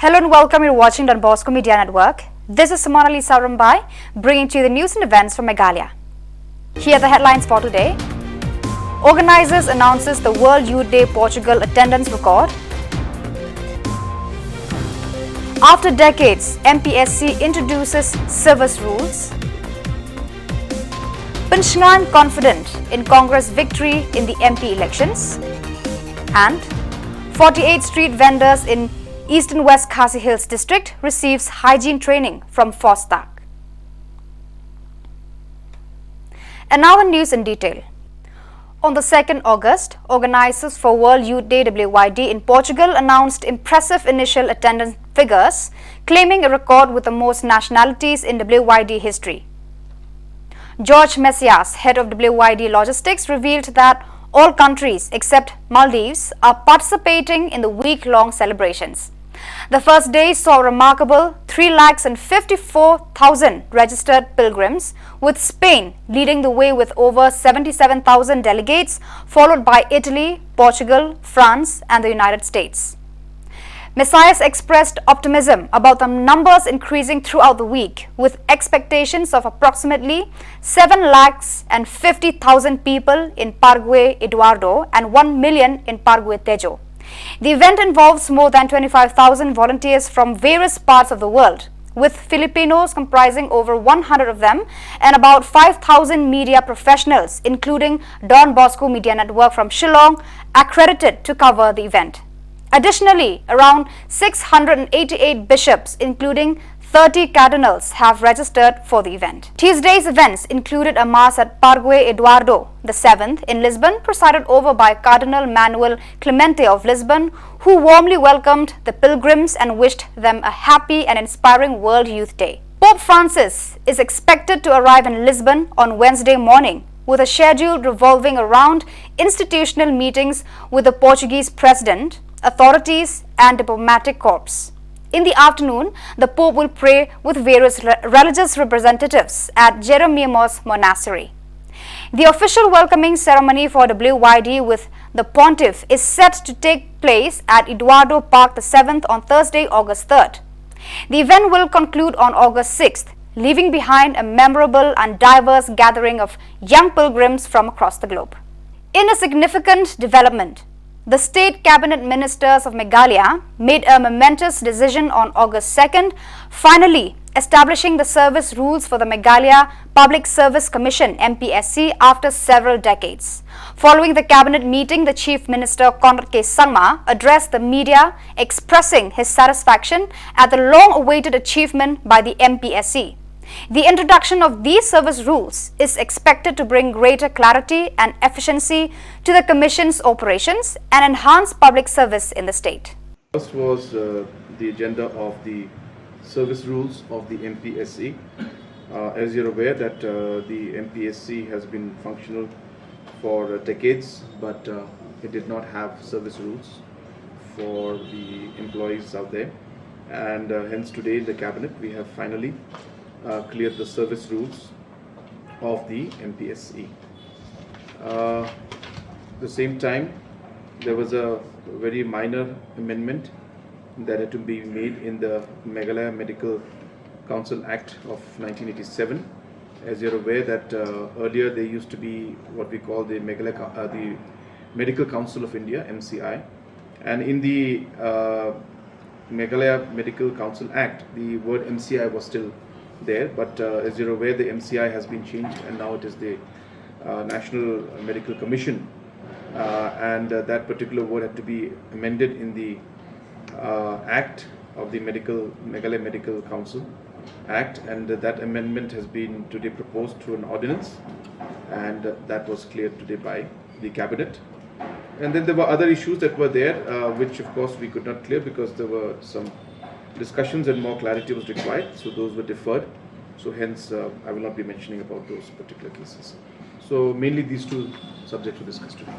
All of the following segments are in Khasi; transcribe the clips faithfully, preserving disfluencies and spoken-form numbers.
Hello and welcome. You're watching Don Bosco Media Network. This is Simona Lisa Rumbai, bringing to you the news and events from Meghalaya. Here are the headlines for today. Organizers announces the World Youth Day Portugal attendance record. After decades, M P S C introduces service rules. Pynshngaiñ confident in Congress victory in the M P elections. And forty-eight street vendors in Eastern West Khasi Hills District receives hygiene training from FOSDAC. And now in news in detail. On the second August, organizers for World Youth Day, W Y D, in Portugal announced impressive initial attendance figures, claiming a record with the most nationalities in W Y D history. George Messias, head of W Y D Logistics, revealed that all countries except Maldives are participating in the week-long celebrations. The first day saw a remarkable three lakhs and fifty-four thousand registered pilgrims, with Spain leading the way with over seventy-seven thousand delegates, followed by Italy, Portugal, France, and the United States. Messias expressed optimism about the numbers increasing throughout the week, with expectations of approximately seven lakhs and fifty thousand people in Parque Eduardo and one million in Parque Tejo. The event involves more than twenty-five thousand volunteers from various parts of the world, with Filipinos comprising over one hundred of them and about five thousand media professionals, including Don Bosco Media Network from Shillong, accredited to cover the event. Additionally, around six hundred and eighty-eight bishops, including thirty cardinals, have registered for the event. Tuesday's events included a mass at Parque Eduardo the seventh in Lisbon, presided over by Cardinal Manuel Clemente of Lisbon, who warmly welcomed the pilgrims and wished them a happy and inspiring World Youth Day. Pope Francis is expected to arrive in Lisbon on Wednesday morning, with a schedule revolving around institutional meetings with the Portuguese president, authorities, and diplomatic corps. In the afternoon, the Pope will pray with various re- religious representatives at Jerónimos Monastery. The official welcoming ceremony for W Y D with the Pontiff is set to take place at Eduardo Park the seventh on Thursday, August third. The event will conclude on August sixth, leaving behind a memorable and diverse gathering of young pilgrims from across the globe. In a significant development, the state cabinet ministers of Meghalaya made a momentous decision on August second, finally establishing the service rules for the Meghalaya Public Service Commission, M P S C, after several decades. Following the cabinet meeting, the Chief Minister Conrad K Sangma addressed the media, expressing his satisfaction at the long-awaited achievement by the M P S C. The introduction of these service rules is expected to bring greater clarity and efficiency to the Commission's operations and enhance public service in the state. First was uh, the agenda of the service rules of the M P S C. Uh, as you're aware that uh, the M P S C has been functional for uh, decades, but uh, it did not have service rules for the employees out there, and uh, hence today in the cabinet we have finally uh, cleared the service rules of the M P S C. Uh, at the same time, there was a very minor amendment that had to be made in the Meghalaya Medical Council Act of nineteen eighty-seven. As you're aware that uh, earlier there used to be what we call the Meghalaya, uh, the Medical Council of India, M C I, and in the uh, Meghalaya Medical Council Act, the word M C I was still there, but uh, as you're aware, the M C I has been changed and now it is the uh, National Medical Commission. Uh, and uh, that particular word had to be amended in the uh, Act of the Medical Meghalaya Medical Council Act, and that amendment has been today proposed through an ordinance, and uh, that was cleared today by the cabinet. And then there were other issues that were there, uh, which of course we could not clear because there were some discussions and more clarity was required, so those were deferred. So hence, uh, I will not be mentioning about those particular cases. So mainly these two subjects were discussed today.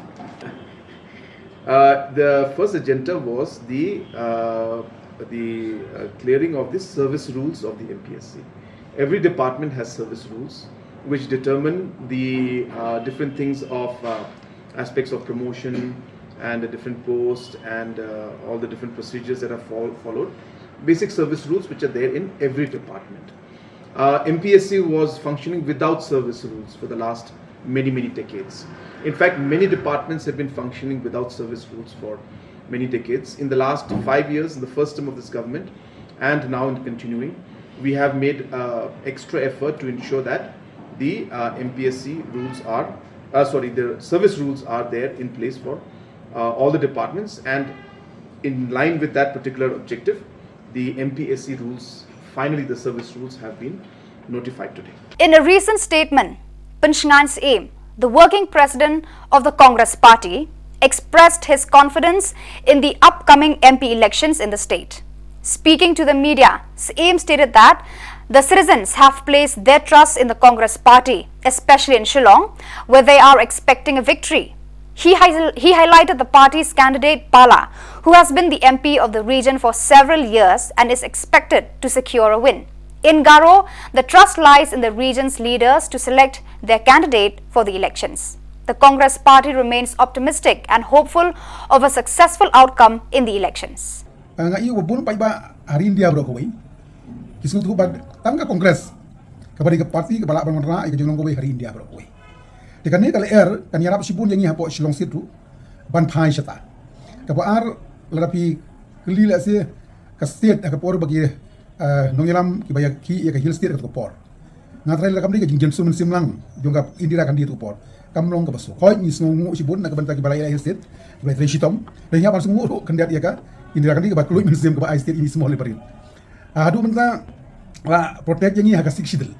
Uh, the first agenda was the uh, the uh, clearing of the service rules of the M P S C. Every department has service rules which determine the uh, different things of uh, aspects of promotion and the different posts and uh, all the different procedures that are fol- followed. basic service rules which are there in every department. Uh, M P S C was functioning without service rules for the last many, many decades. In fact, many departments have been functioning without service rules for many decades. In the last five years, in the first term of this government, and now in continuing, we have made uh, extra effort to ensure that the uh, M P S C rules are, uh, sorry, the service rules are there in place for uh, all the departments, and in line with that particular objective, the M P S C rules, finally the service rules, have been notified today. In a recent statement, Pynshngaiñ Syiem, the working president of the Congress Party, expressed his confidence in the upcoming M P elections in the state. Speaking to the media, Syiem stated that the citizens have placed their trust in the Congress Party, especially in Shillong, where they are expecting a victory. He, hi- he highlighted the party's candidate Pala, who has been the M P of the region for several years and is expected to secure a win. In Garo, the trust lies in the region's leaders to select their candidate for the elections. The Congress party remains optimistic and hopeful of a successful outcome in the elections. Nga i wa bun paidbah ha ri India baroh kawei ki sngewthuh ba tang ka Congress kaba dei ka party kaba lah ban wanrah ïa ka jinglong kawei ha ri India baroh kawei. Te kane ka lyer kan ïarap shibun ïa ngi hapoh Shillong seat ruh ban phai shata. Kaba ar, lada phi kylli lehse ka state ha ka por ba ki, eh, nongïalam kiba ïa ki ïa ka hill state ha ka por, nga tharai lada kam dei ka jingjynjar mynsiem lang jong ka Indira Gandhi ha ka por, kam long kaba suk. Hooid, ngi sngewnguh shibun na ka bynta kiba la ïa hill state, kiba la trei shitom. Te ngi hap ban sngewnguh ruh khyndiat ïa ka Indira Gandhi kaba kylluid mynsiem kaba ai state ïa ngi small liberal. Ah, haduh mynta la protect ïa ngi ha ka Sixth Schedule.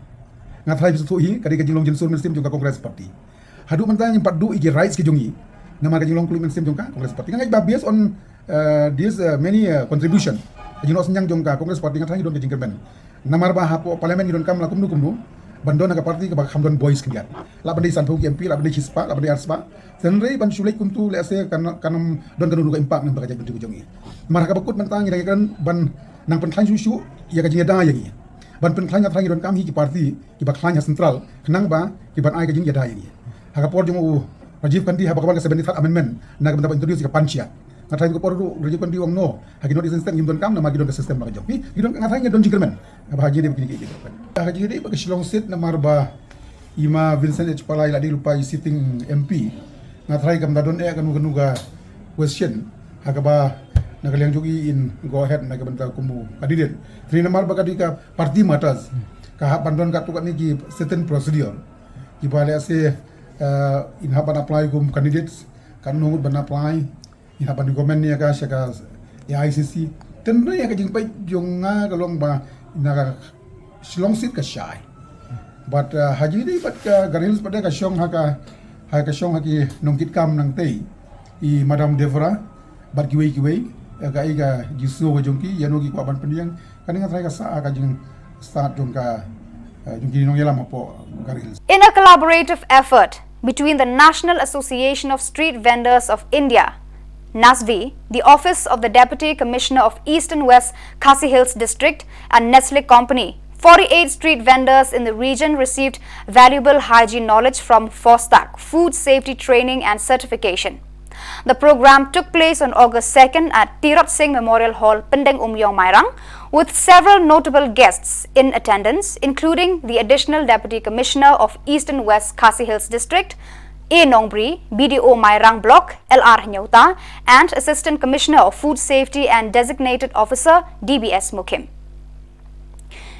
Nga tharai phi sngewthuh hi ka dei ka jinglong jynjar mynsiem jong ka Congress Party. Haduh mynta ngim pat duh ïa ki rights ki jong ngi namar ka jinglong kylluid mynsiem jong ka Congress Party. Nga ngeit ba based on, uh, this, uh, many, uh, contribution, ka jinglong synñiang jong ka Congress Party, nga tharai ngi don ka jingkyrmen. Namar ba hapoh Parliament ngi donkam la kumno kumno ban don ha ka party kaba kham don voice khyndiat. Lah ban dei sanphew ki M P, lah ban dei shispah, lah ban dei arspah. Hynrei ban shu leit kumtu lehse kan, kan ym don kano kano ka impact namar ka jaitbynriew ka jong ngi. Namar ha kaba kut mynta ngi dang ïakren ban nang pynkhlaiñ shuh shuh ïa ka jingïada ïa ngi. Ban pynkhlaiñ, nga tharai ngi donkam hi ki party kiba khlaiñ ha central khnang ba ki ban ai ka jingïada ïa ngi. Ha ka por jong u Rajiv Gandhi haba ka wan ka seventy-third amendment na ka bynta ba introduce ïa ka panchayat, nga tharai ha ka por ruh Rajiv Gandhi u ong no, ha ki North Eastern State ngim donkam namar ki don ka system ba ka jong ki. Ki don, nga tharai ngi don jingkyrmen. Nga ba ha jingïadei ba kine ki, ha jingïadei ba ka Shillong seat namar ba i ma Vincent H Pala i la dei lypa i sitting M P. Nga tharai kam da don eh kano kano ka question ha kaba na ka liang jong i in go ahead na ka bynta kum u candidate. Three namar ba ka dei ka party matters, ka hap ban don katto katne ki certain procedure kiba lehse, eh, in hap ban apply kum candidates, katno ngut ban apply, in hap ban recommend ïa ka sha ka A I C C. Tynrai ïa ka jingpeit jong nga ka long ba na ka Shillong seat ka shai. But, uh, ha jingïadei bad ka Garo Hills pat de ka shong ha ka, ha ka shong ha ki nongkitkam nangtei, i Madam Deborah bad kiwei kiwei, eh, ka, i ka jingsngew ka jong ki ïano ki kwah ban pynïeng. Kane nga tharai ka sah ha ka jingstad jong ka, eh, jong ki nongïalam hapoh Garo Hills. In a collaborative effort between the National Association of Street Vendors of India, NASVI, the Office of the Deputy Commissioner of Eastern West Khasi Hills District, and Nestle Company, forty-eight street vendors in the region received valuable hygiene knowledge from FOSTAC, Food Safety Training and Certification. The program took place on August second at Tirot Sing Memorial Hall, Pyndengumiong, Mairang, with several notable guests in attendance, including the Additional Deputy Commissioner of Eastern West Khasi Hills District, A Nongbri, B D O Mairang Block, L R Hynñiewta, and Assistant Commissioner of Food Safety and Designated Officer, D B S Mukim.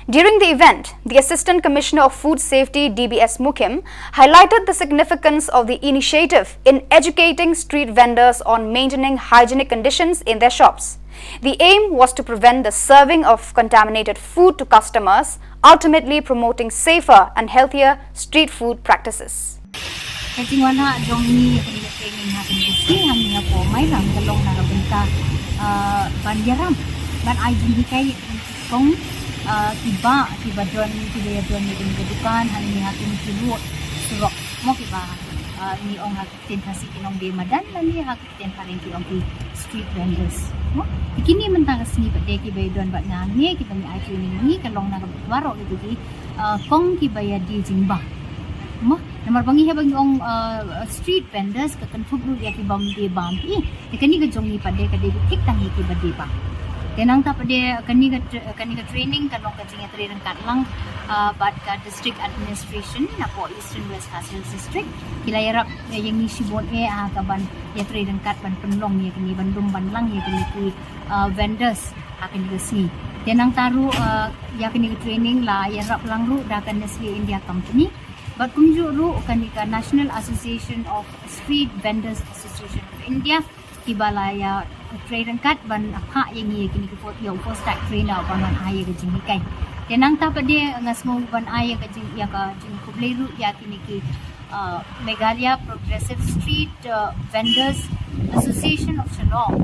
During the event, the Assistant Commissioner of Food Safety, D B S Mukim, highlighted the significance of the initiative in educating street vendors on maintaining hygienic conditions in their shops. The aim was to prevent the serving of contaminated food to customers, ultimately promoting safer and healthier street food practices. Ka jingwan ha jong ngi ha kane ka training ha kane ka sngi ha ngi hapoh Mairang ka long na ka bynta, ah, ban ïarap ban ai jinghikai kong, ah, kiba, kiba don, kiba ïa don ïa kane ka dukan ha ngi ha kine ki road surok mo kiba, ah, ngi ong ha ktien Khasi ki nongbei madan lane ha ktien phareng ki ong ki street vendors. Mo? Te kine mynta ka sngi pat de kiba ïa don bad nga hangne kiba ngi ai training ngi ka long na ka baroh kito ki, ah, kong kiba ïa die jingbam. Mo? Namar ba ngi haba ngi ong, ah, street vendors ka kynthup ruh ïa ki bym die bam. Ih, te kane ka jong ngi pat de ka dei thik tang ïa kiba die bam. Te nangta pat de kane ka tr- kane ka training ka long ka jingïatrei ryngkat lang, uh, bad ka district administration napoh Eastern West Khasi Hills District. Ki la ïarap, uh, ïa ngi shibun eh ha ka ban ïatrei ryngkat ban pynlong ïa kine, ban dum ban lang ïa kine ki, uh, vendors ha kane ka sngi. Te nangta ruh, uh, ïa kane ka training la ïarap lang ruh da ka Nestle India Company. Bad kumjuh ruh kane ka National Association of Street Vendors Association of India, kiba la ïatrei ryngkat ban phah ïa ngi ïa kine ki four, ïa u four stack trainer ban wan ai ïa ka jinghikai. Te nangta pat de nga sngew ban ai ïa ka jing, ïa ka jingkhublei ruh ïa kine ki, uh, Meghalaya Progressive Street, uh, Vendors Association of Shillong,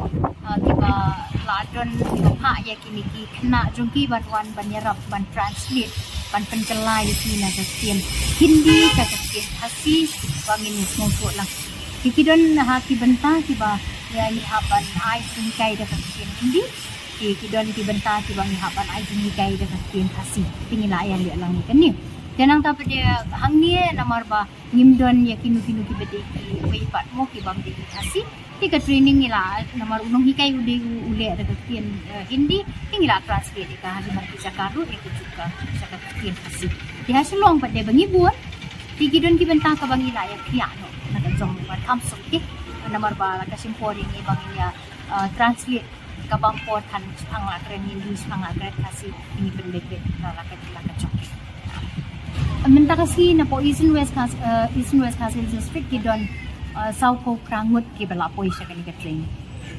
uh, kiba la don, kiba phah ïa kine ki khynnah jong ki ban wan ban ïarap ban translate, ban pynkylla ïa ki na ka ktien Hindi sha ka ktien Khasi ba ngin ïasngewthuh lang. Te ki don ha ki bynta kiba ïa ngi hap ban ai jinghikai da ka ktien Hindi. Te ki don ki bynta kiba ngi hap ban ai jinghikai da ka ktien Khasi. Te ngi la ïa leh lang ïa kane. Te nangta pat de hangne namar ba ngim don ïa kino kino kiba dei kiwei pat mo ki bym dei ki Khasi. Te ka training ngi la, namar u nonghikai u dei u, u leh da ka ktien, eh, Hindi, te ngi la translate ïa ka ha ki jaka ruh ïa ka jaka sha ka ktien Khasi. Te ha Shillong pat de ba ngi bun, te ki don ki bynta kaba ngi la ïa pynïaid noh na ka jong ba kham suk te. Namar ba la ka shim por ïa ngi ba ngin ïa, eh, translate kaba ym por than shipang la kren Hindi, shipang la kren Khasi, ngi pynbeit beit la ka, la ka jong. Mynta ka sngi napoh Eastern West Khas, eh, Eastern West Khasi Hills District ki don, eh, sawphew phra ngut kiba la poi sha kane ka training.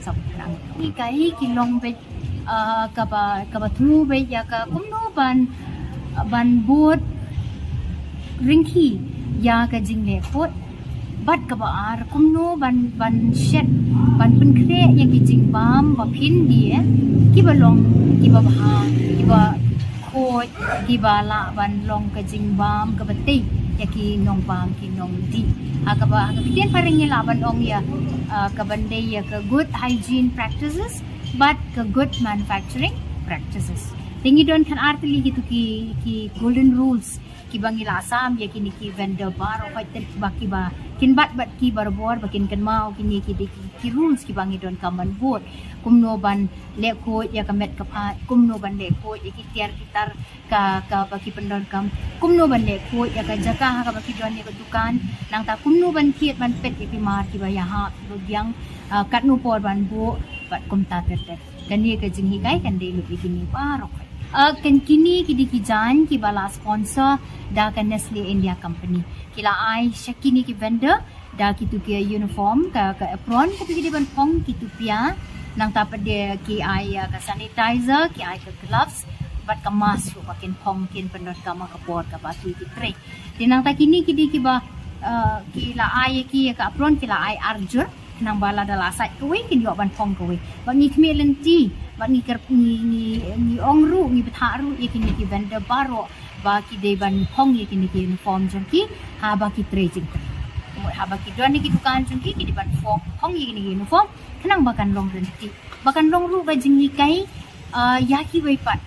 Sawphew phra ngut. Ngi kai ki long beit, eh, kaba, kaba thmu beit ïa ka kumno ban, ban bud ryngki ïa ka jingleh khuid. Bad kaba ar kumno ban, ban shet, ban pynkhreh ïa ki jingbam ba phin die, kiba long, kiba bha, kiba khuid, kiba lah ban long ka jingbam kaba tei ïa ki nongbam ki nongdih. Ha kaba, ha ka ktien phareng ngi lah ban ong ïa, ah, kaban dei ïa ka good hygiene practices bad ka good manufacturing practices. Te ngi don khatar tylli kitu ki, ki golden rules kiba ngi la sam ïa kine ki vendor baroh, hooid, te ba kiba kin bat bad ki barabor, ba kin kynmaw kine ki dei ki, ki rules kiba ngi donkam ban bud. Kumno ban leh khuid ïa ka met ka phad, kumno ban leh khuid ïa ki tiar ki tar ka, kaba ki pyndonkam, kumno ban leh khuid ïa ka jaka ha kaba ki don ïa ka dukan, nangta kumno ban thied ban peit ïa ki mar kiba ïahap kiba biang, ah, katno por ban buh, bad kumta ter ter. Kane ka jinghikai kan dei lut ïa kine baroh. Ah, kan kine ki dei ki jaiñ kiba la sponsor da ka Nestle India Company. Ki la ai sha kine ki vendor da kitu ki uniform, ka, ka apron, katu ki dei ban phong, kitu pia. Nangta pat de ki ai, ah, ka sanitizer, ki ai ka gloves, bad ka mask ruh ba kin phong kin pyndonkam ha ka por kaba ki, ki trei. Te nangta kine ki dei kiba, ah, ki la ai ïa ki, ïa ka apron ki la ai ar jur. Khnang ba lada la sait kawei kin ïoh ban phong kawei. Bad ngi khmih lynti, bad ngi kyrp-, ngi, ngi, ngi ong ruh, ngi bthah ruh ïa kine ki vendor baroh ba ki dei ban phong ïa kine ki uniform jong ki haba ki trei jingtrei. Haba ki don ïa ki dukan jong ki, ki dei ban phong, phong ïa kine ki uniform khnang ba kan long lynti, ba kan long ruh ka jinghikai, ah, ïa kiwei pat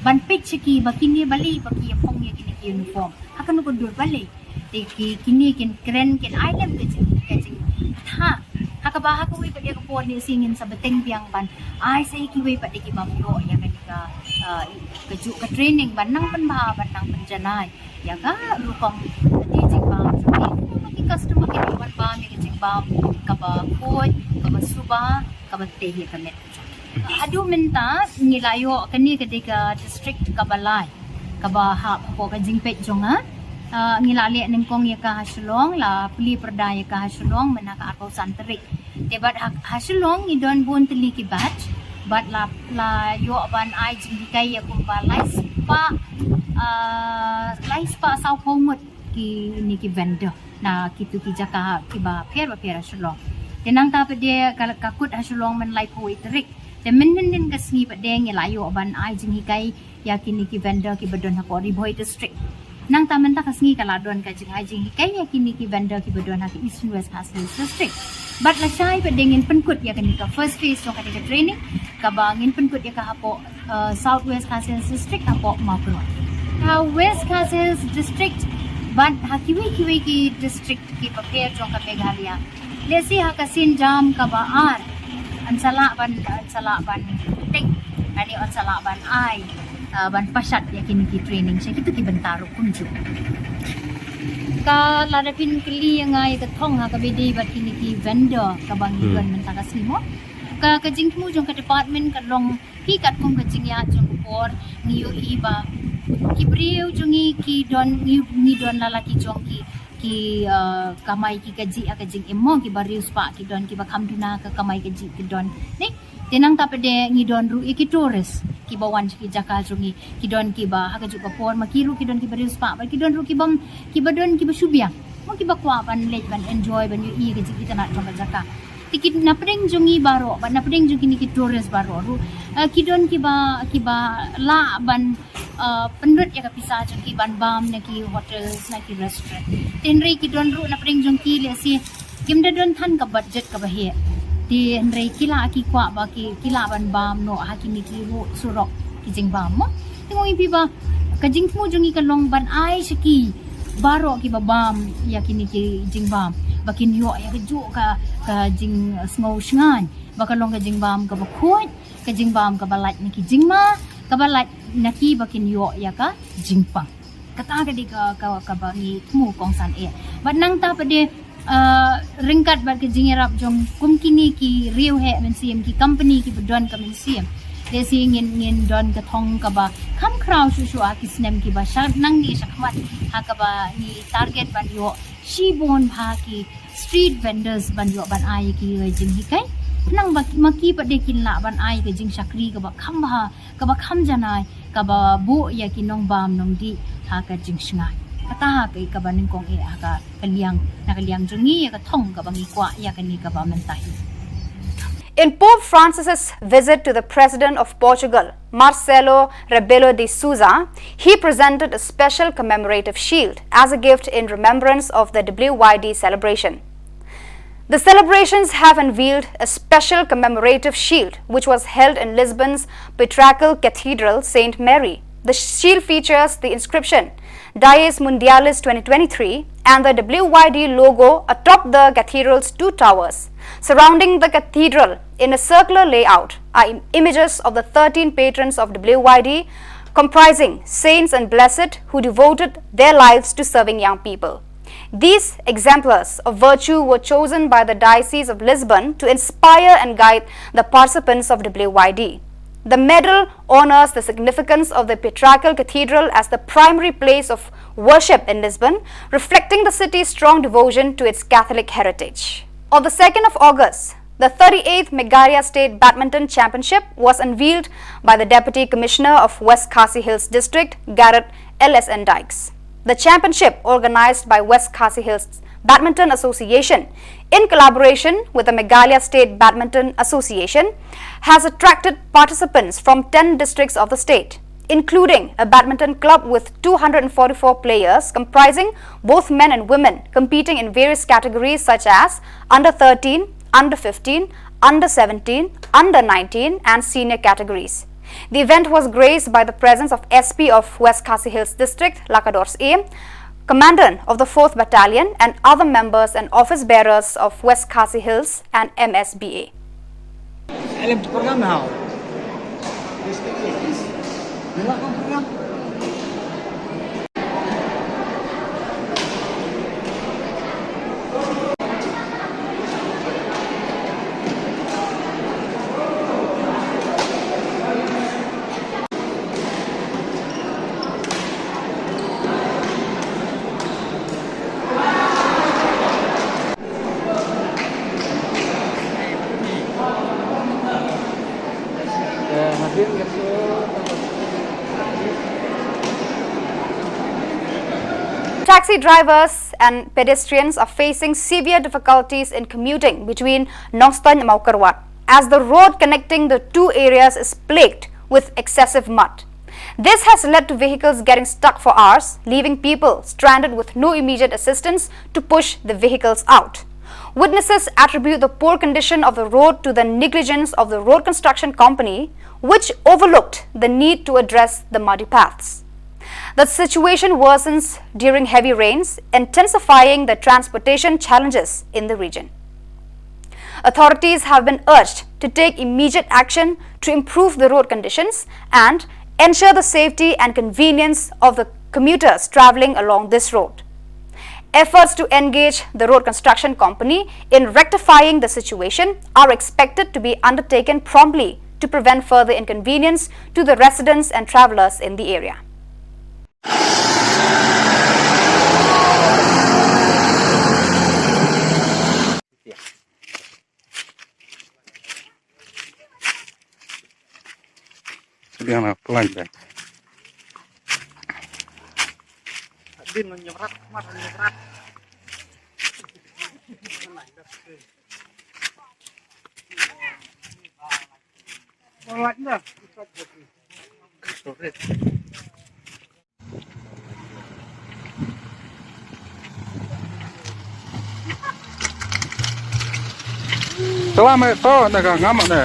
ban peit sha ki ba kine balei ba ki ïa phong ïa kine ki uniform, ha kano ka dur balei. Te ki, kine kin kren, kin ai lem ka jing, ka jingbthah. Ha kaba ha kawei pat de ka por ne shi ngin sa bteng biang ban ai sa ïa kiwei pat de ki bym ïoh ïa kane ka, ah, kajuh ka training ban nang pynbha, ban nang pynjanai ïa ka rukom ka jingbam jong ki. Ki customer ki dei ban bam ïa ka jingbam kaba khuid, kaba suba, kaba tei ïa ka met. Haduh mynta ngi la ïoh, kane ka dei ka district kaba lai kaba hap hapoh ka jingpeit jong nga. Ah, ngi la leh nyngkong ïa ka ha Shillong, la plie pyrda ïa ka ha Shillong mynta ka arphew san tarik. Te bad ha, ha Shillong ngi don bun tylli ki batch, bad la, la ïoh ban ai jinghikai ïa kumba lai spah, ah, lai spah sawphew ngut kine ki vendor na kitu ki jaka kiba pher ba pher ha Shillong. Te nangta pat de ka, ka kut ha Shillong myn laiphew wei tarik. Te mynhynnin ka sngi pat de ngi la ïoh ban ai jinghikai ïa kine ki vendor kiba don hapoh Ri Bhoi District. Nangta mynta ka sngi ka la don ka jingai jinghikai ïa kine ki vendor kiba don ha ka Eastern West Khasi Hills District. Bad lashai pat de ngin pynkut ïa kane ka first phase jong kane ka training kaba ngin pynkut ïa ka hapoh, uh, South West Khasi Hills District hapoh Mawkyrwat. Ha West Khasi Hills District bad ha kiwei kiwei ki district kiba pher jong ka Meghalaya. Lehse ha ka sienjam kaba ar, yn sa lah ban, yn sa lah ban teng, Ani ot sa lah ban ai, uh, ban pashat ïa kine ki training sha kito ki bynta ruh kumjuh. Ka lada phin kylli ïa nga ïa ka thong ha kaba ïadei bad kine ki vendor kaba ngi Hmm. don mynta ka sngi mo. Ka, ka jingthmu jong ka department ka long hi katkum ka jingïaid jong ka por ngi ïohi ba ki briew jong ngi ki don ngi, ngi don la la ki jong ki ki, uh, kamai ki kajih ha ka jingim mo, kiba riewspah ki don, kiba kham duna ka kamai kajih ki don. Ni, te nangta pat de ngi don ruh ïa ki tourist kiba wan sha ki jaka jong ngi, ki don kiba ha kajuh ka por ma ki ruh ki don kiba riewspah, bad ki don ruh kiba, kiba don kiba shu biang mo, kiba kwah ban leit ban enjoy ban ïohi ka jingitynnad jong ka jaka. Te ki napdeng jong ngi baroh bad napdeng jong kine ki tourist baroh ruh, uh, ki don kiba, kiba lah ban, uh, pynlut ïa ka pisa jong ki ban bam na ki hotels, na ki restaurant. Te hynrei ki don ruh napdeng jong ki lehse kim da don than ka budget kaba heh. Te hynrei ki lah, ki kwah ba ki, ki lah ban bam noh ha kine ki ruh surok ki jingbam mo. Te ngi ong ïa phi ba ka jingthmu jong ngi ka long ban ai sha ki baroh kiba bam ïa kine ki jingbam ba kin ïoh ïa kajuh ka, ka jingsngew shngaiñ ba ka long ka jingbam kaba khuid, ka jingbam kaba lait na ki jingma, kaba lait na ki ba kin ïoh ïa ka jingpang. Kata ka dei ka, ka, kaba ngi thmu kongsan eh. Bad nangta pat de, uh, ryngkat bad ka jingïarap jong kum kine ki riewheh mynsiem, ki company kiba don ka mynsiem, lehse ngin, ngin don ka thong kaba kham khraw shuh shuh ha ki snem kiba sha nangne shakhmat, ha kaba ngi target ban ïoh shibun bha ki street vendors ban ïoh ban ai ïa ki, ïa ki jinghikai. Khnang ba ma ki pat de kin lah ban ai ka jingshakri kaba kham bha, kaba kham janai, kaba buh ïa ki nongbam nongdih ha ka jingshngaiñ. Kata ha ka, kaba nyngkong eh ha ka, ka liang, na ka liang jong ngi ïa ka thong kaba ngi kwah ïa kane kaba mynta hi. In Pope Francis's visit to the President of Portugal, Marcelo Rebelo de Sousa, he presented a special commemorative shield as a gift in remembrance of the W Y D celebration. The celebrations have unveiled a special commemorative shield which was held in Lisbon's patriarchal cathedral, Saint Mary. The shield features the inscription, Dies Mundialis twenty twenty-three, and the W Y D logo atop the cathedral's two towers. Surrounding the cathedral, in a circular layout, are im-, images of the thirteen patrons of W Y D, comprising saints and blessed who devoted their lives to serving young people. These exemplars of virtue were chosen by the Diocese of Lisbon to inspire and guide the participants of W Y D. The medal honors the significance of the patriarchal cathedral as the primary place of worship in Lisbon, reflecting the city's strong devotion to its Catholic heritage. On the second of August, the thirty-eighth Meghalaya State Badminton Championship was unveiled by the Deputy Commissioner of West Khasi Hills District, Garod L S N Dykes. The championship, organized by West Khasi Hills Badminton Association in collaboration with the Meghalaya State Badminton Association, has attracted participants from ten districts of the state, including a badminton club with two hundred forty-four players, comprising both men and women, competing in various categories such as under thirteen, under fifteen, under seventeen, under nineteen, and senior categories. The event was graced by the presence of S P of West Khasi Hills District, Lakador Syiem, Commandant of the fourth Battalion, and other members and office bearers of West Khasi Hills and M S B A. Taxi drivers and pedestrians are facing severe difficulties in commuting between Nongstoiñ and Mawkyrwat, as the road connecting the two areas is plagued with excessive mud. This has led to vehicles getting stuck for hours, leaving people stranded with no immediate assistance to push the vehicles out. Witnesses attribute the poor condition of the road to the negligence of the road construction company, which overlooked the need to address the muddy paths. The situation worsens during heavy rains, intensifying the transportation challenges in the region. Authorities have been urged to take immediate action to improve the road conditions and ensure the safety and convenience of the commuters travelling along this road. Efforts to engage the road construction company in rectifying the situation are expected to be undertaken promptly to prevent further inconvenience to the residents and travellers in the area. Salam eh to na ka ngam ne.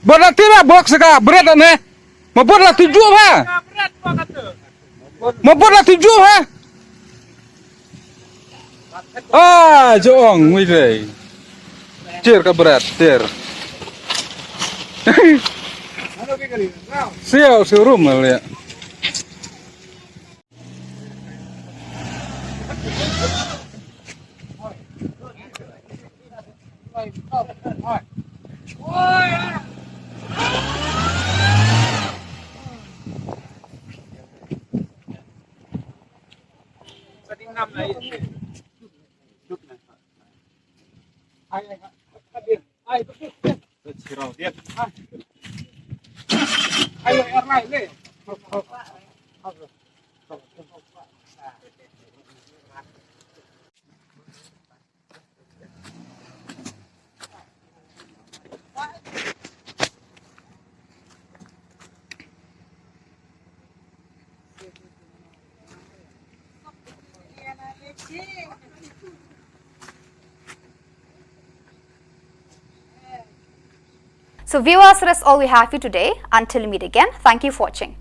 Bot la tira bok saka bret ne. Ma bot la tuju ha. Ma bot la tuju ha. Ah, jong ngui dei. Tir ka bret, tir. Siau, siau rum le. So viewers, that's all we have for you today. Until we meet again, thank you for watching.